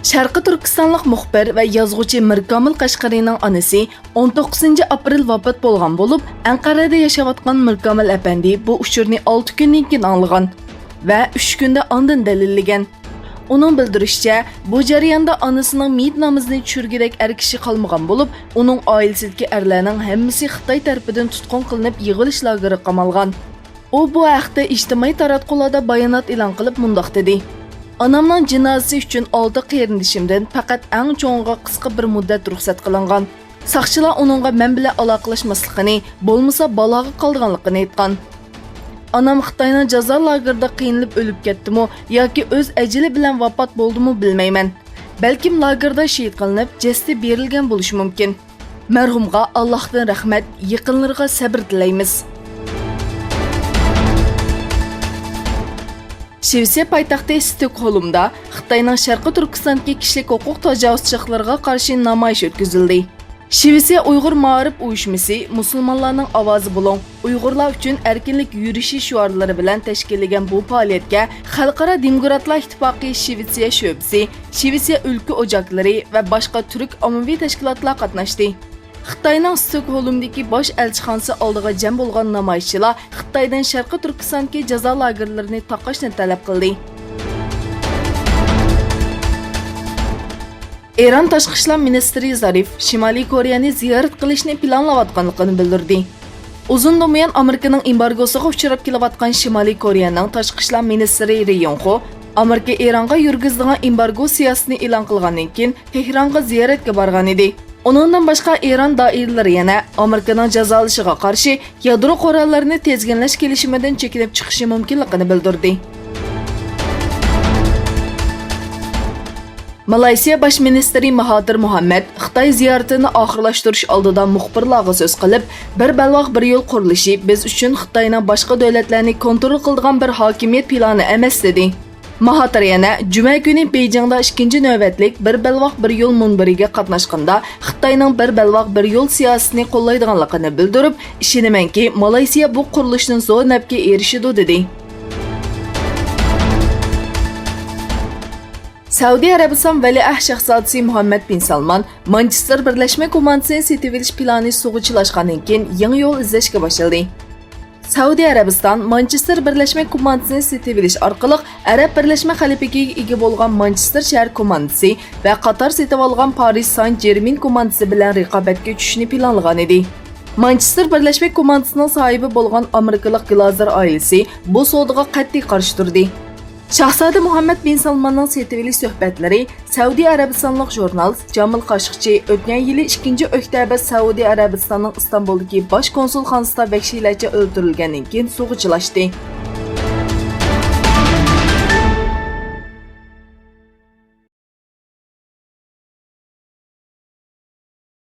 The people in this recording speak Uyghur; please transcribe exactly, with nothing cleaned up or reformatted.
شەرقىي تۈركىستانلىق مۇخبىر ۋە يازغۇچى مىركامىل قەشقىرىنىڭ ئانىسى ئون توققۇزىنچى ئاپرېل ۋاپات بولغان بولۇپ، ئەنقەرەدە ياشاۋاتقان مىركامىل ئەپەندى بۇ ئۇچۇرنى ئالتە كۈندىن كېيىن ئاڭلىغان ۋە ئۈچ كۈندە ئاندىن دەلىللىگەن. ئۇنىڭ بىلدۈرۈشىچە، بۇ جەرياندا ئانىسىنىڭ مېيىت نامىزىنى چۈشۈرگۈدەك ئەر كىشى قالمىغان بولۇپ، ئۇنىڭ ئائىلىسىدىكى ئەرلەرنىڭ ھەممىسى خىتاي تەرىپىدىن تۇتقۇن قىلىنىپ، يىغىۋېلىش لاگېرىغا قامالغان. ئۇ بۇ ھەقتە ئىجتىمائىي تاراتقۇلاردا بايانات ئېلان قىلىپ مۇنداق دېدى: «ئانامنىڭ جىنازىسى ئۈچۈن ئالتە قېرىندىشىمدىن پەقەت ئەڭ چوڭىغا قىسقا بىر مۇددەت رۇخسەت قىلىنغان. ساقچىلار ئۇنىڭغا مەن بىلەن ئالاقىلاشماسلىقىنى، بولمىسا بالاغا قالىدىغانلىقىنى ئېيتقان. ئانام خىتاينىڭ جازا لاگېرىدا قىينىلىپ ئۆلۈپ كەتتىمۇ ياكى ئۆز ئەجىلى بىلەن ۋاپات بولدىمۇ بىلمەيمەن. بەلكىم لاگېردا شېھىت قىلىنىپ، جەسىتى بېرىلگەن بولۇشى مۇمكىن. مەرھۇمغا ئاللاھتىن رەھمەت، يېقىنلىرىغا سەبرى تىلەيمىز.» شىۋېتسىيە پايتەختى ستوكھولمدا خىتاينىڭ شەرقىي تۈركىستاندىكى كىشىلىك ھوقۇق تاجاۋۇزچىلىقلىرىغا قارشى نامايىش ئۆتكۈزۈلدى. شىۋېتسىيە ئۇيغۇر مائارىپ ئۇيۇشمىسى مۇسۇلمانلارنىڭ ئاۋازى بولۇڭ، ئۇيغۇرلار ئۈچۈن ئەركىنلىك يۈرۈشى شوئارلىرى بىلەن تەشكىللىگەن بۇ پائالىيەتكە خەلقئارا دېموكراتلار ئىتتىپاقى شىۋېتسىيە شۆبىسى، شىۋېتسىيە ئۆلكە ئوچاكلىرى ۋە باشقا تۈرك ئاممىۋى تەشكىلاتلار قاتناشتى. خىتاينىڭ ستوكھولمدىكى باش ئەلچىخانىسى ئالدىغا جەم بولغان نامايىشچىلار خىتايدىن شەرقىي تۈركىستاندىكى جازا لاگېرلىرىنى تاقاشنى تەلەپ قىلدى. ئىران تاشقى ئىشلار مىنىستىرى زارىف شىمالىي كورېيەنى زىيارەت قىلىشنى پىلانلاۋاتقانلىقىنى بىلدۈردى. ئۇزۇندىن بۇيان ئامېرىكىنىڭ ئېمبارگوسىغا ئۇچراپ كېلىۋاتقان شىمالىي كورېيەنىڭ تاشقى ئىشلار مىنىستىرى رى يونخ خو ئامېرىكا ئىرانغا يۈرگۈزىدىغان ئېمبارگو سىياسىتىنى ئېلان قىلغاندىن كېيىن، تېھرانغا زىيارەتكە بارغانىدى. ئۇنىڭدىن باشقا، ئىران دائىرىلىرى يەنە ئامېرىكىنىڭ جازالىشىغا قارشى يادرو قوراللىرىنى تىزگىنلەش كېلىشىمىدىن چېكىنىپ چىقىشى مۇمكىنلىقىنى بىلدۈردى. مالايسىيە باش مىنىستىرى ماھاتىر مۇھەممەد خىتاي زىيارىتىنى ئاخىرلاشتۇرۇش ئالدىدا مۇخبىرلارغا سۆز قىلىپ، بىر بەلباغ بىر يول قۇرۇلۇشى بىز ئۈچۈن خىتاينىڭ باشقا دۆلەتلەرنى كونترول قىلىدىغان بىر ھاكىمىيەت پىلانى ئەمەس، دېدى. ماھاتىر يەنە جۈمە كۈنى بېيجىڭدا ئىككىنچى نۆۋەتلىك بىر بەلباغ بىر يول مۇنبىرىگە قاتناشقىندا، خىتاينىڭ بىر بەلباغ بىر يول سىياسىتىنى قوللايدىغانلىقىنى بىلدۈرۈپ، ئىشىنىمەنكى، مالايسىيە بۇ قۇرۇلۇشتىن زور نەپكە ئېرىشىدۇ، دېدى. سەئۇدى ئەرەبىستان ۋەلىئەھد شاھزادىسى مۇھەممەد بىن سالمان مانچېستېر بىرلەشمە كوماندىسىنى سېتىۋېلىش پىلانى سۇغا چىلاشقاندىن كېيىن، يېڭى يول ئىزدەشكە باشلىدى. سەئۇدى ئەرەبىستان مانچېستېر بىرلەشمە كوماندىسىنى سېتىۋېلىش ئارقىلىق ئەرەب بىرلەشمە خەلىپىلىكىگە ئىگە بولغان مانچېستېر شەھەر كوماندىسى ۋە قاتار سېتىۋالغان پارىژ سان جېرمېن كوماندىسى بىلەن رىقابەتكە چۈشۈشنى پىلانلىغانىدى. مانچېستېر بىرلەشمە كوماندىسىنىڭ ساھىبى بولغان ئامېرىكىلىق گلازېر ئائىلىسى بۇ سودىغا قەتئىي قارشى تۇردى. شاھزادە مۇھەممەد بىن سالماننىڭ سېتىۋېلىش سۆھبەتلىرى سەئۇدى ئەرەبىستانلىق ژۇرنالىست جامىل قاشقىچى ئۆتكەن يىلى ئىككىنچى ئۆكتەبىر سەئۇدى ئەرەبىستاننىڭ ئىستانبۇلدىكى باش كونسۇلخانىسىدا ۋەھشىيلەرچە ئۆلتۈرۈلگەندىن كېيىن سۇغا چىلاشتى.